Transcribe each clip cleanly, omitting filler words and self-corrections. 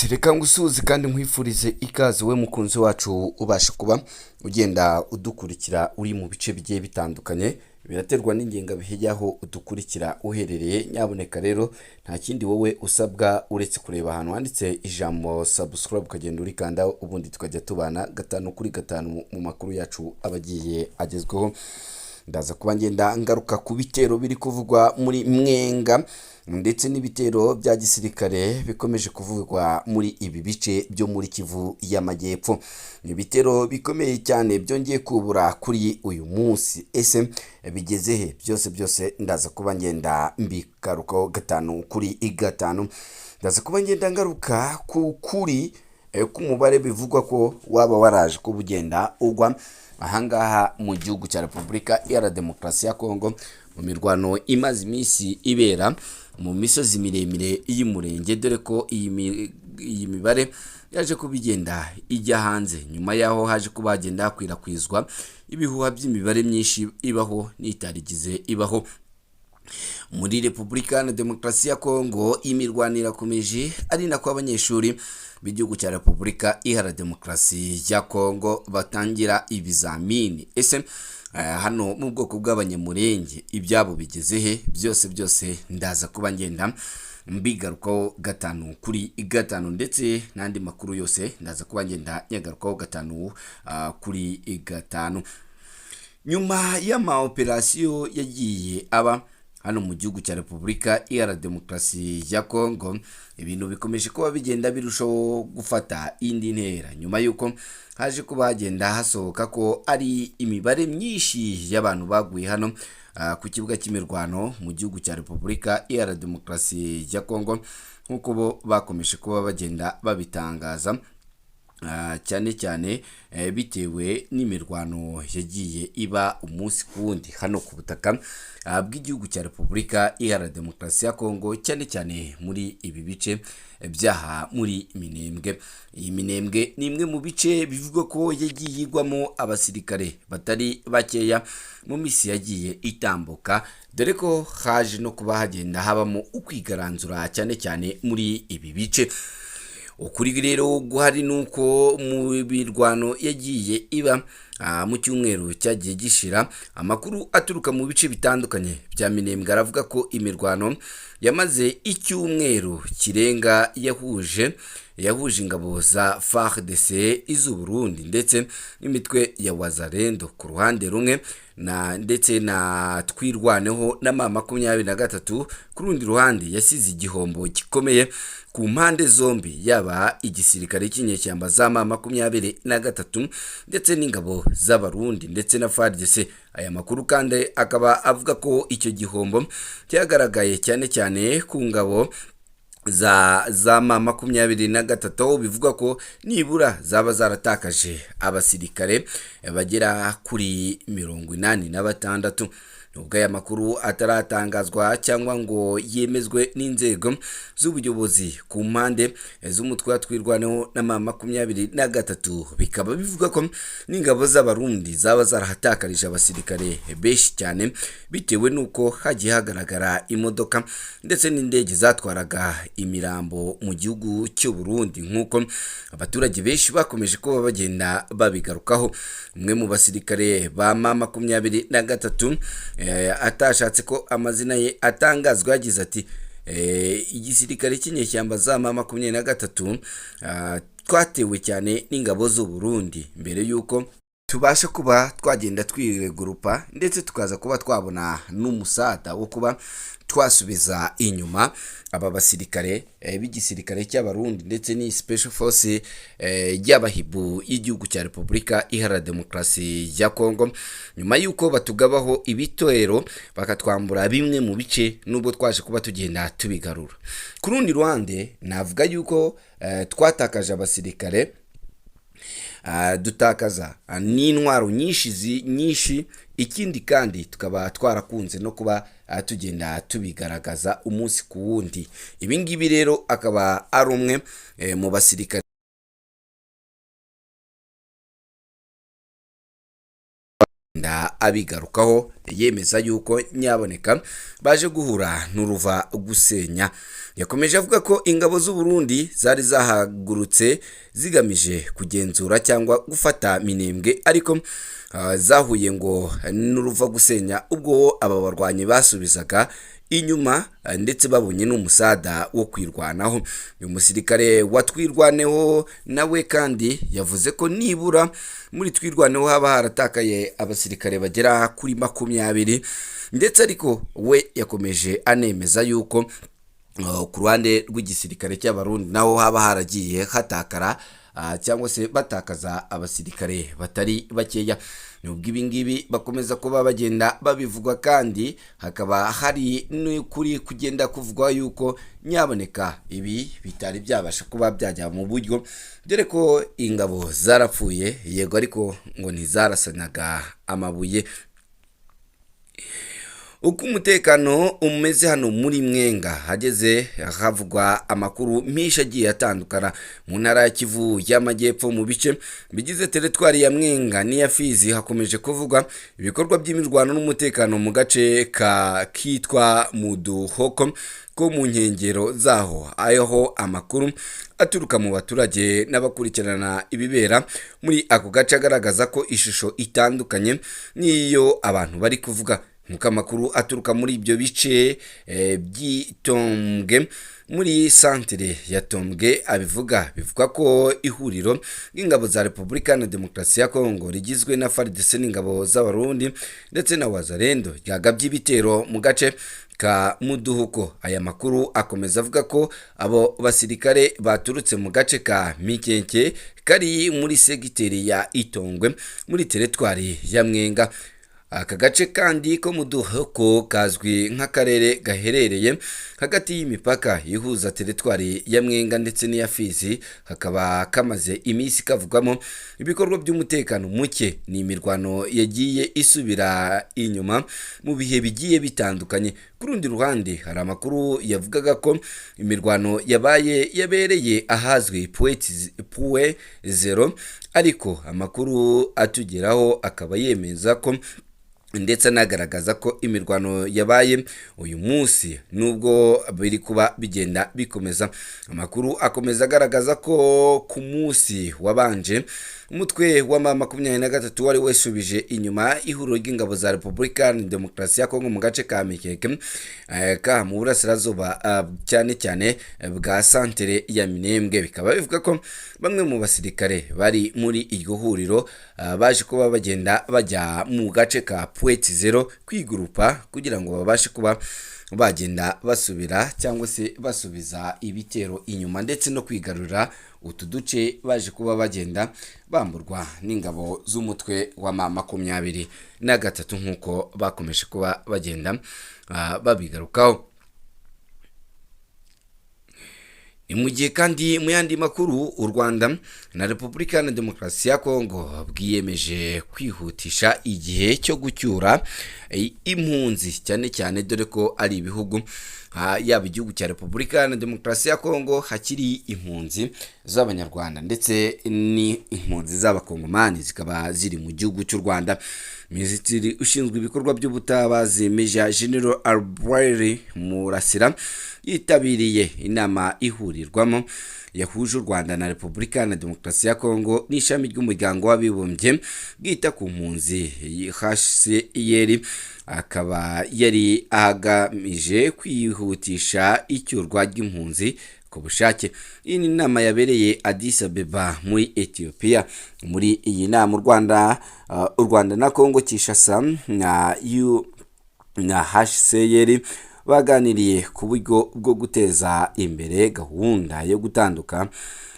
Yes, reka ngusuhuze kandi nkwifurize ikaze, we mukunzi wacu ubasha kuba ugenda udukurikira uri mu bice bigiye bitandukanye. Biraterwa n'ingengabihe y'aho udukurikira uherereye. Nyaboneka rero, nta kindi wowe usabwa uretse kureba ahantu handitse ijambo "subscribe", ukagenda urikanda, ubundi tukajya tubana gatanu kuri gatanu mu makuru yacu aba agiye agezweho. Ndaza kuba ngenda ngaruka ku bitero biri kuvugwa muri Mwenga ndetse n'ibitero bya gisirikare bikomeje kuvugwa muri ibi bice byo muri Kivu y'Amajyepfo. Ibitero bikomeye cyane byongeye kubura kuri uyu munsi, ese bigeze he? Byose byose ndaza kuba ngenda mbigarukaho gatanu kuri gatanu. Ndaza kuba ngenda ngaruka ku kuri k'umubare bivugwa ko waba waraje kuba ugenda ugwa ahangaha mu gihugu cya Repubulika Iharanira Demokarasi ya Kongo mu mirwano imaze iminsi ibera mu misozi miremire y'Umurenge, dore ko iyi mibare yaje kuba igenda ijya hanze nyuma y'aho haje kuba hagenda hakwirakwizwa ibihuha by'imibare myinshi ibaho n'itarigize ibaho. Muri Repubulika Iharanira Demokarasi ya Kongo imirwano irakomeje, ari nako abanyeshuri b'igihugu cya Repubulika Iharanira Demokarasi ya Kongo batangira ibizamini. Ese hano mu bwoko bw'Abanyamurenge ibyabo bigeze he? Byose byose ndaza kuba ngenda mbigarukaho gatanu kuri gatanu, ndetse n'andi makuru yose ndaza kuba ngenda nyagarukaho gatanu kuri gatanu. Nyuma y'ama operasiyo yagiye aba hano mu gihugu cya Repubulika Iharanira Demokarasi ya Kongo, ibintu bikomeje kuba bigenda birushaho gufata indi ntera, nyuma y'uko haje kuba hagenda hasohoka ko ari imibare myinshi y'abantu baguye hano ku kibuga cy'imirwano mu gihugu cya Repubulika Iharanira Demokarasi ya Kongo, nk'uko bo bakomeje kuba bagenda babitangaza, cyane cyane bitewe n'imirwano yagiye iba umunsi ku wundi hano ku butaka bw'igihugu cya Repubulika Iharanira Demokarasi ya Kongo, cyane cyane muri ibi bice byaha muri Minembwe. Iyi Minembwe ni imwe mu bice bivugwa ko yagiye igwamo abasirikare batari bakeya mu minsi yagiye itambuka, dore ko haje no kuba hagenda habamo ukwigaranzura cyane cyane muri ibi bice. Ukuri rero guhari ni uko mu mirwano yagiye iba mu cyumweru cyagiye gishira, amakuru aturuka mu bice bitandukanye bya Minembwe aravuga ko imirwano yamaze icyumweru kirenga yahuje ingabo za FARDC, iz'u Burundi ndetse n'imitwe ya Wazalendo ku ruhande rumwe na ndetse na Twirwaneho na M23 ku rundi ruhande, yasize igihombo gikomeye ku mpande zombi, yaba igisirikare cy'inyeshyamba za M23 ndetse n'ingabo z'Abarundi ndetse na FARDC. Aya makuru kandi akaba avuga ko icyo gihombo cyagaragaye cyane cyane ku ngabo za M23, bivuga ko nibura zaba zaratakaje abasirikare bagera kuri 86. Nubwo aya makuru ataratangazwa cyangwa ngo yemezwe n'inzego z'ubuyobozi ku mpande z'umutwe wa Twirwaneho na M23, bikaba bivuga ko n'ingabo z'Abarundi zaba zarahatakarije abasirikare benshi cyane, bitewe n'uko hagiye hagaragara imodoka ndetse n'indege zatwaraga imirambo mu gihugu cy'u Burundi, nk'uko abaturage benshi bakomeje kuba bagenda babigarukaho. Umwe mu basirikare ba M23 atashatse ko amazina ye atangazwa yagize ati: "Igisirikare cy'inyeshyamba za M23 twatewe cyane n'ingabo z'u Burundi mbere y'uko tubasha kuba twagenda twiregurupa, ndetse tukaza kuba twabona n'umusada wo kuba twasubiza inyuma aba basirikare b'igisirikare cy'Abarundi ndetse n'iyi special force y'abahibu y'igihugu cya Repubulika Iharanira Demokarasi ya Kongo, nyuma y'uko batugabaho ibitero bakatwambura bimwe mu bice, nubwo twaje kuba tugenda tubigarura. Ku rundi ruhande navuga yuko twatakaje abasirikare, dutakaza n'intwaro nyinshi nyinshi. Ikindi kandi tukaba twarakunze no kuba tugenda tubigaragaza umunsi ku wundi." Ibi ngibi rero akaba ari umwe mu basirikare Abigarukaho yemeza yuko nyaboneka baje guhura n'uruva gusenya. Yakomeje avuga ko ingabo z'u Burundi zari zahagurutse zigamije kugenzura cyangwa gufata Minembwe, ariko zahuye ngo n'uruva gusenya ubwo aba barwanyi basubizaga inyuma, ndetse babonye n'umusada wo kwirwanaho. Uyu musirikare wa Twirwaneho nawe kandi yavuze ko nibura muri Twirwaneho haba haratakaye abasirikare bagera kuri 20, ndetse ariko we yakomeje anemeza yuko ku ruhande rw'igisirikare cy'Abarundi naho haba haragiye hatakara, cyangwa se batakaza abasirikare batari bakeya. Nubwo ibi ngibi bakomeza kuba bagenda babivuga, kandi hakaba hari n'ukuri kugenda kuvugwa yuko nyaboneka ibi bitari byabasha kuba byajya mu buryo, dore ko ingabo zarapfuye yego, ariko ngo ntizarasanaga amabuye. Uko umutekano umeze hano muri Mwenga hageze havugwa amakuru menshi agiye atandukana. Mu ntara ya Kivu y'Amajyepfo, mu bice bigize teritwari ya Mwenga n'iya Fizi, hakomeje kuvugwa ibikorwa by'imirwano n'umutekano mu gace ka kitwa Muduhoko ko mu nkengero zaho, aho amakuru aturuka mu baturage n'abakurikirana ibibera muri ako gace agaragaza ko ishusho itandukanye n'iyo abantu bari kuvuga. Nk'uko amakuru aturuka muri ibyo bice by'Itombwe muri santire ya Tombwe abivuga, bivuga ko ihuriro ry'ingabo za Repubulika na Demokarasi ya Kongo rigizwe na FARDC n'ingabo z'Abarundi ndetse na Wazalendo ryagabye ibitero mu gace ka Muduhuko. Aya makuru akomeza avuga ko abo basirikare baturutse mu gace ka Mikenke kari muri segiteri ya Itongwe muri teritwari ya Mwenga. Aka gace kandi ko Muduhoko kazwi nk'akarere gaherereye hagati y'imipaka ihuza teritwari ya Mwenga ndetse n'iya Fizi, hakaba kamaze iminsi kavugwamo ibikorwa by'umutekano muke n'imirwano yagiye isubira inyuma mu bihe bigiye bitandukanye. Ku rundi ruhande, hari amakuru yavugaga ko imirwano yabaye yabereye ahazwi Puwe Zero, ariko amakuru atugeraho akaba yemeza ko ndetse anagaragaza ko imirwano yabaye uyu munsi nubwo biri kuba bigenda bikomeza. Amakuru akomeza agaragaza ko ku munsi wabanje umutwe wa M23 wari wesubije inyuma ihuriro ry'ingabo za Repubulika na Demokarasi ya Kongo mu gace ka Mikeke ka mu burasirazuba, cyane cyane bwa santere ya Minembwe. Bikaba bivuga ko bamwe mu basirikare bari muri iryo huriro baje kuba bagenda bajya mu gace ka Puweti Zero kwigurupa kugira ngo babashe kuba bagenda basubira cyangwa se basubiza ibitero inyuma, ndetse no kwigarurira utu duce baje kuba bagenda bamburwa n'ingabo z'umutwe wa M23, nk'uko bakomeje kuba bagenda babigarukaho. Ni mu gihe kandi mu yandi makuru, u Rwanda na Repubulika na Demokarasi ya Kongo bwiyemeje kwihutisha igihe cyo gucyura impunzi, cyane cyane dore ko ari ibihugu, yaba igihugu cya Repubulika na Demokarasi ya Kongo hakiri impunzi z'Abanyarwanda ndetse n'impunzi z'Abakongomani zikaba ziri mu gihugu cy'u Rwanda. Minisitiri ushinzwe ibikorwa by'ubutabazi, Major General Albert Murasira, yitabiriye inama ihurirwamo yahuje u Rwanda na Repubulika na Demokarasi ya Kongo n'ishami ry'umuryango w'abibumbye bwita ku mpunzi HCR, akaba yari agamije kwihutisha icyurwa ry'impunzi ku bushake. Iyi ni inama yabereye Addis Abeba muri Ethiopia. Muri iyi nama u Rwanda na Kongo Kinshasa na U na HCR baganiriye ku buryo bwo guteza imbere gahunda yo gutanduka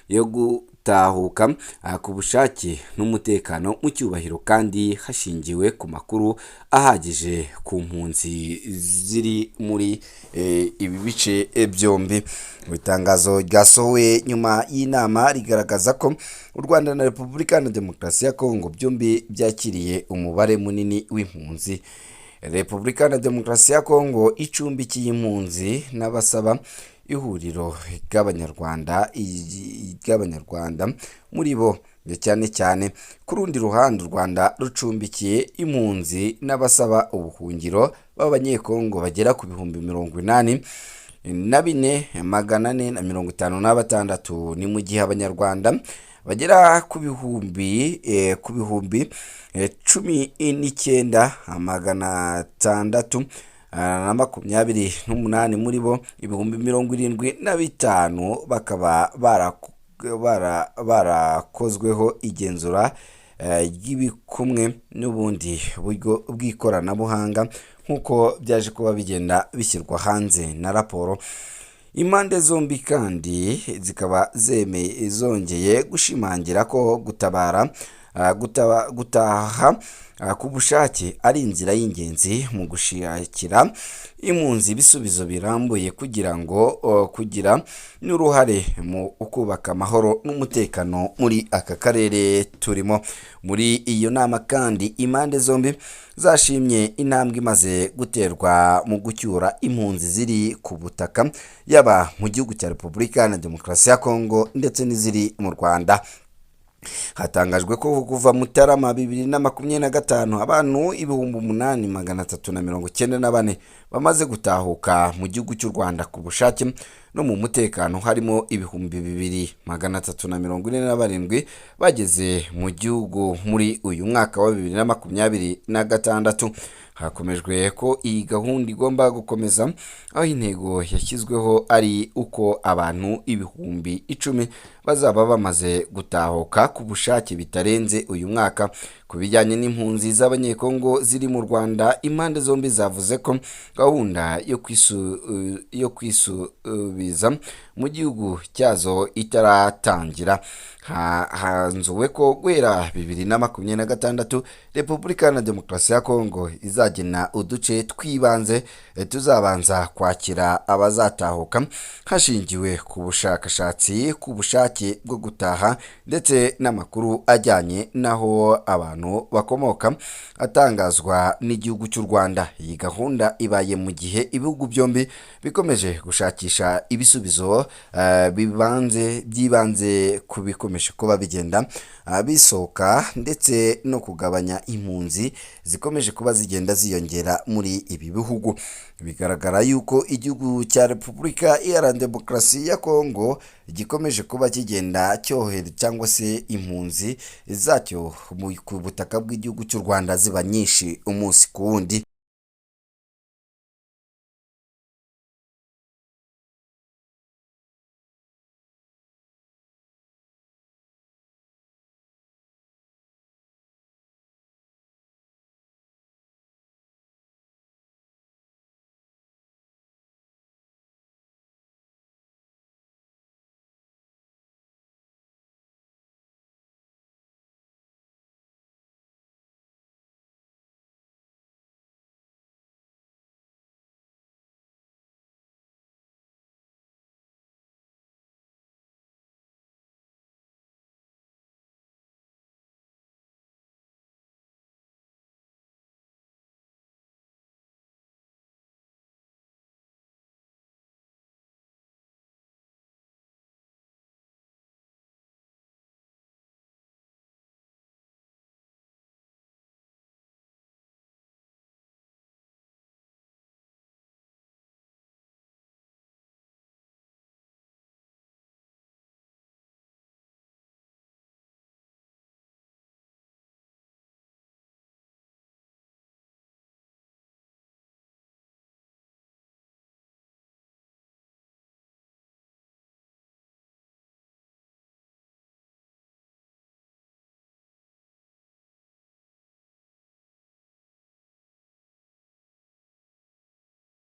yo gutahuka ku bushake n'umutekano mu cyubahiro, kandi hashingiwe ku makuru ahagije ku mpunzi ziri muri ibi bice byombi. Mu itangazo ryasohowe nyuma y'inama rigaragaza ko u Rwanda na Repubulika na Demokarasi ya Kongo byombi byakiriye umubare munini w'impunzi. Repubulika na Demokarasi ya Kongo icumbikiye impunzi n'abasaba ihuriro ry'Abanyarwanda muri bo Cyane cyane ku rundi ruhande, u Rwanda rucumbikiye impunzi n'abasaba ubuhungiro b'Abanyekongo bagera ku 84,456. Ni mu gihe Abanyarwanda bagera ku bihumbi 19,628, muri bo 75,000 bakaba barakozweho igenzura ry'ibikumwe n'ubundi buryo bw'ikoranabuhanga, nk'uko byaje kuba bigenda bishyirwa hanze na raporo. Impande zombi kandi zikaba zemeye zongeye gushimangira ko gutabara gutaha ku bushake ari inzira y'ingenzi mu gushakira impunzi ibisubizo birambuye, kugira ngo kugira n'uruhare mu kubaka amahoro n'umutekano muri aka karere turimo. Muri iyo nama kandi, impande zombi zashimye intambwe imaze guterwa mu gucyura impunzi ziri ku butaka, yaba mu gihugu cya Repubulika Iharanira Demokarasi ya Kongo ndetse n'iziri mu Rwanda. Hatangajwe ko kuva Mutarama 2025, abantu 8,394 bamaze gutahuka mu gihugu cy'u Rwanda ku bushake no mu mutekano, harimo 2,347 bageze mu gihugu muri uyu mwaka wa 2026. Hakomejwe ko iyi gahunda igomba gukomeza, aho intego yashyizweho ari uko abantu 10,000 bazaba bamaze gutahuka ku bushake bitarenze uyu mwaka. Ku bijyanye n'impunzi z'Abanyekongo ziri mu Rwanda, impande zombi zavuze ko gahunda yo kwisubiza mu gihugu cyazo itaratangira. Hanzuwe ko guhera 2026, Repubulika Iharanira Demokarasi ya Kongo izagena uduce tw'ibanze tuzabanza kwakira abazatahuka, hashingiwe ku bushakashatsi ku bushake bwo gutaha ndetse n'amakuru ajyanye n'aho abantu bakomoka atangazwa n'igihugu cy'u Rwanda. Iyi gahunda ibaye mu gihe ibihugu byombi bikomeje gushakisha ibisubizo bibanze by'ibanze ku bikomeje kuba bigenda bisohoka, ndetse no kugabanya impunzi zikomeje kuba zigenda ziyongera muri ibi bihugu. Bigaragara yuko igihugu cya Repubulika Iharanira Demokarasi ya Kongo gikomeje kuba kigenda cyohera cyangwa se impunzi zacyo ku butaka bw'igihugu cy'u Rwanda ziba nyinshi umunsi ku wundi.